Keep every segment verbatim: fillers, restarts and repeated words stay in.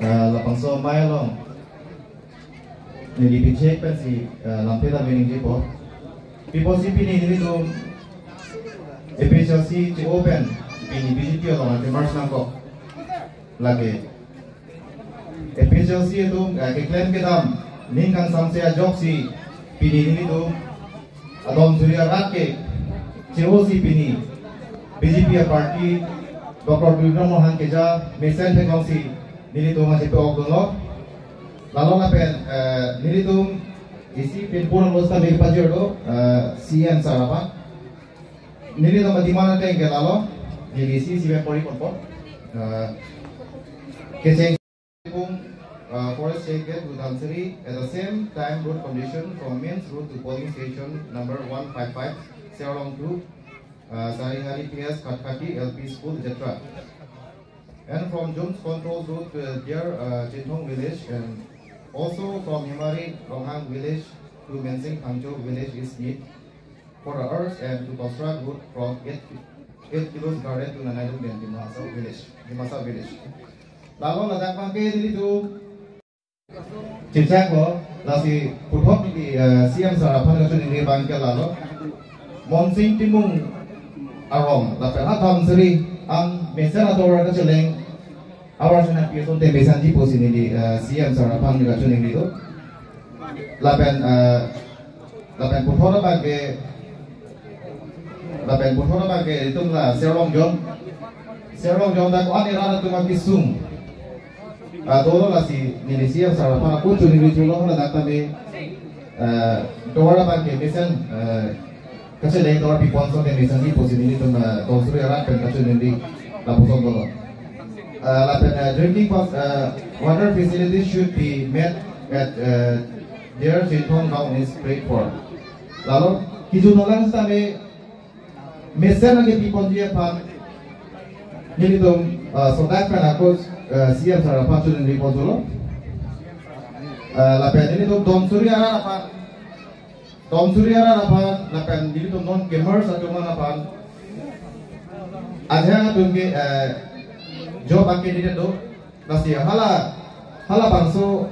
Ah, labangso amei along neli bichek pensi, ah, lamthe ta meaning di po. Pi apotsi pini nelitum A P H L C che-o pen pini B J P along ante merge nangkok. Lake A P H L C atum, ah, keklem kedam ning kangsamse ajoksi pini nelitum adon suri arat ke che-osi pini B J P a-party Doctor Tuliram Ronghang keja mesen theklongsi nelitum achepe-ok dunlo. Lalo lapen, eh, nelitum isi pinpur lo sita me pajir do, eh, C M sir aphan. Nelitum a-demand ateng ke lalo, neli isi isi me pori ponpo. Eh, kecheng uh, Forest Check Gate to Dhansiri. At the same time, road condition from main road to polling station number one five five, Serlong two, uh, Sarihari P S, Khatkhati L P School, et cetera. And from Jones Control Road to L P R, uh, Chinthong Village, and also from Hemari Ronghang Village to Mensing Phangcho Village is need for the earth and to construct road from eight, eight kilos garden to Nanaidung Dam, Dimasa Village, Dimasa Village. Lalo ladak abangke nelitum chechaklo, lasi puthot neli, eh, C M sir aphan kachiningri abangke lalo. Monsing Timung arong, lapen Dhansiri an mesen atovar kacheleng avar sena P S O te mesenji pusi neli, eh, C M sir aphan neli kachiningri do. Lapen, eh, lapen puthot abangke, lapen puthot abangke itum la Serlong Zone. Serlong Zone dak ko-an erat atum akesung, ah, dolo, lasi neli C M sir aphan ako chiningri cholo ladak tame, eh, tovar abangke mesen, eh, kacheleng tovar piponson te mesenji pusi nelitum, eh, adon suri arat pen kachiningri lapuson dolo. Eh, lapen, eh, drinking fac-, eh, water facilities should be met at, eh, their Chinthong town is prayed for. Lalo, kejun alang sitame mesen nangkepiponji aphan nelitum, eh, sodak pen ako, eh, C M sir aphan chiningri pon dolo. Eh, lapen nelitum adon suri arat aphan, adon suri arat aphan, lapen nelitum non ke-merge atum aphan, ajahak atum ke, eh, job a-candidate do, lasi hala, halabangso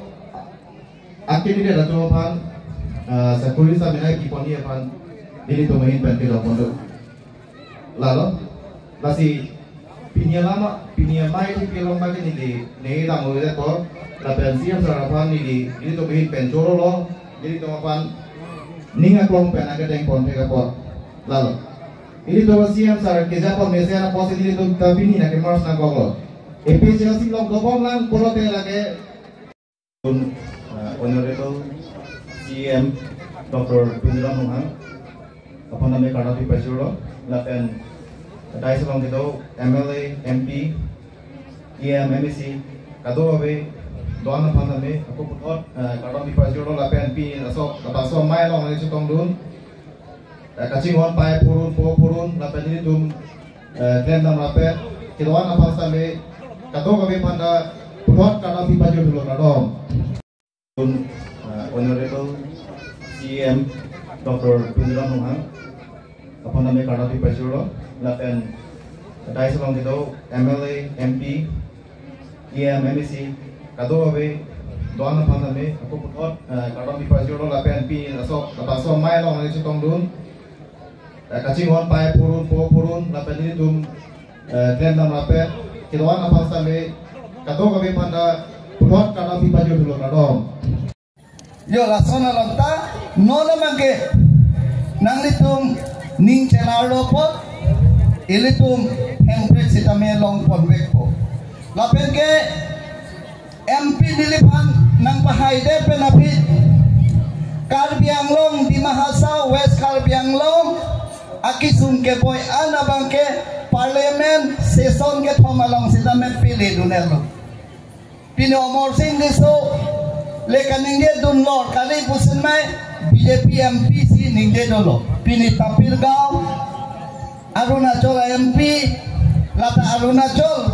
a-candidate atum aphan, eh, sakori sita menei piponji aphan nelitum ahin pen kedopon do. Lalo, lasi pini alama, pini amei thik kelong abangke neli, neli dang ule to, lapen C M sir aphan neli, nelitum ahin pen chorolo, nelitum aphan ning aklong pen nangketeng ponthek apot. Lalo, nelitum C M sir kejapon mesen apotsi nelitum ta pini nangke-merge nangkoklo. A P H L C along dobom lang pulote lake, uh, Honorable C M Doctor Tuliram Ronghang aphan tame kardom pajirlo, lapen dais along kedo M L A, M P, E M, M A C, kadokave do-an aphan tame ako puthot, uh, kardom pajirlo, lapen pini laso, labangso amei along neli chetongdun, eh, kachinghon pai purun, po purun, lapen nelitum, eh, klem dam lapen kedo-an aphan sitame kadokave aphan ta puthot kardom pajir dolo, kardom. Eh, Honorable C M Doctor Tuliram Ronghang aphan tame kardom pajirlo, lapen dais along kedo M L A, M P, E M, M A C, kadokave do-an aphan tame ako puthot, eh, kardom pajirlo, lapen pini laso, labangso amei along neli chetongdun, eh, kachinghon pai purun, po purun, lapen nelitum, eh, klem dam lapen kedo-an aphan sitame kadokave aphan ta puthot kardom pajir dolo, kardom. Yo, lason along ta, non abangke nanglitum ning chelarlo apot, ilitum hemprek sitame longponvekpo. Lapen ke M P neliphan nangpahaidet pen aphi, Karbi Anglong, Dima Hasao, West Karbi Anglong akesung keboi an abangke Parliament session kethom along sitame pele dun-etlo. Pini Amarsing Tisso le kaningje dunlo, kali pusi mai B J P M P si ningje dunlo. Pini Tapir Gao, Arunachal M P, lata Arunachal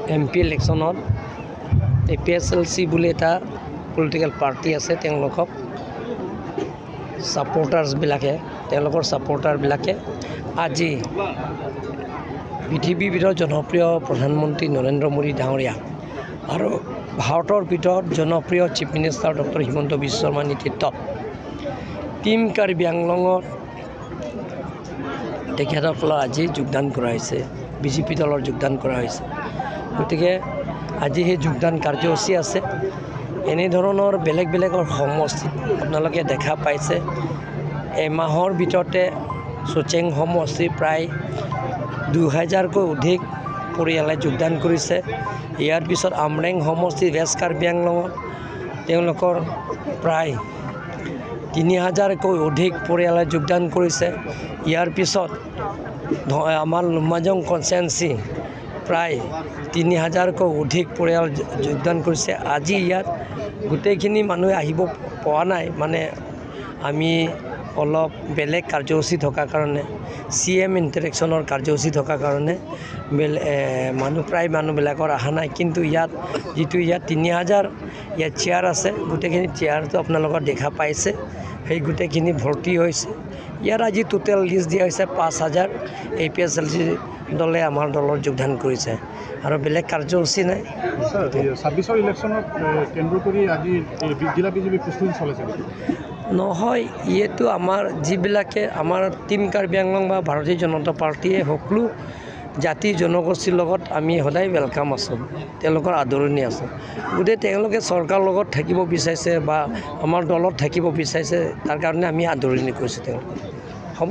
M P election-ত A P H L C বুলি এটা political party আছে, তেওঁলোকক ছাপোৰ্টাৰ্ছবিলাকে, তেওঁলোকৰ ছাপোৰ্টাৰবিলাকে আজি পৃথিৱীৰ ভিতৰত জনপ্ৰিয় প্ৰধানমন্ত্ৰী নৰেন্দ্ৰ মোদী ডাঙৰীয়া আৰু ভাৰতৰ ভিতৰত জনপ্ৰিয় চিফ মিনিষ্টাৰ ডক্টৰ হিমন্ত বিশ্ব শৰ্মা নেতৃত্বত টিম কাৰ্বি আংলঙত তেখেতসকলৰ আজি যোগদান কৰা হৈছে, বিজেপি দলৰ যোগদান কৰা হৈছে। গতিকে আজি সেই যোগদান কাৰ্যসূচী আছে। এনেধৰণৰ বেলেগ বেলেগৰ সমষ্টিত আপোনালোকে দেখা পাইছে, এমাহৰ ভিতৰতে চুচেং সমষ্টিৰ প্ৰায় দুহেজাৰকৈ অধিক পৰিয়ালে যোগদান কৰিছে। ইয়াৰ পিছত আমৰেং সমষ্টি ৱেষ্ট কাৰ্বি আংলঙত তেওঁলোকৰ প্ৰায় তিনি হাজাৰকৈ অধিক পৰিয়ালে যোগদান কৰিছে। ইয়াৰ পিছত ধ-, আমাৰ লুম্বাজং কনষ্টিটুৱেঞ্চি প্ৰায় তিনি হাজাৰকৈ অধিক পৰিয়াল য-, যোগদান কৰিছে। আজি ইয়াত গোটেইখিনি মানুহে আহিব পৰা নাই, মানে আমি অলপ বেলেগ কাৰ্যসূচী থকাৰ কাৰণে, চি এম ইণ্টাৰেকশ্যনৰ কাৰ্যসূচী থকাৰ কাৰণে বেল-, এ, মানুহ, প্ৰায় মানুহবিলাকৰ অহা নাই। কিন্তু ইয়াত যিটো ইয়াত তিনি হাজাৰ ইয়াত চেয়াৰ আছে, গোটেইখিনি চেয়াৰটো আপোনালোকৰ দেখা পাইছে, সেই গোটেইখিনি ভৰ্তি হৈছে। ইয়াত আজি টোটেল লিষ্ট দিয়া হৈছে পাঁচ হাজাৰ এ পি এইচ এল চি দলে আমাৰ দলত যোগদান কৰিছে আৰু বেলেগ কাৰ্যসূচী নাই। ছাৰ, এই ছাব্বিছৰ ইলেকশ্যনত, এ, কেন্দ্ৰ কৰি আজি এই বি-, জিলা বিজেপি প্ৰস্তুতি চলাইছে নেকি? নহয়, এইটো আমাৰ যিবিলাকে আমাৰ টিম কাৰ্বি আংলং বা ভাৰতীয় জনতা পাৰ্টীয়ে সকলো জাতি জনগোষ্ঠীৰ লগত আমি সদায় ৱেলকাম আছোঁ, তেওঁলোকৰ আদৰণি আছে। গতিকে তেওঁলোকে চৰকাৰৰ লগত থাকিব বিচাৰিছে বা আমাৰ দলত থাকিব বিচাৰিছে, তাৰ কাৰণে আমি আদৰণি কৰিছোঁ তেওঁলোকক। হ'ব।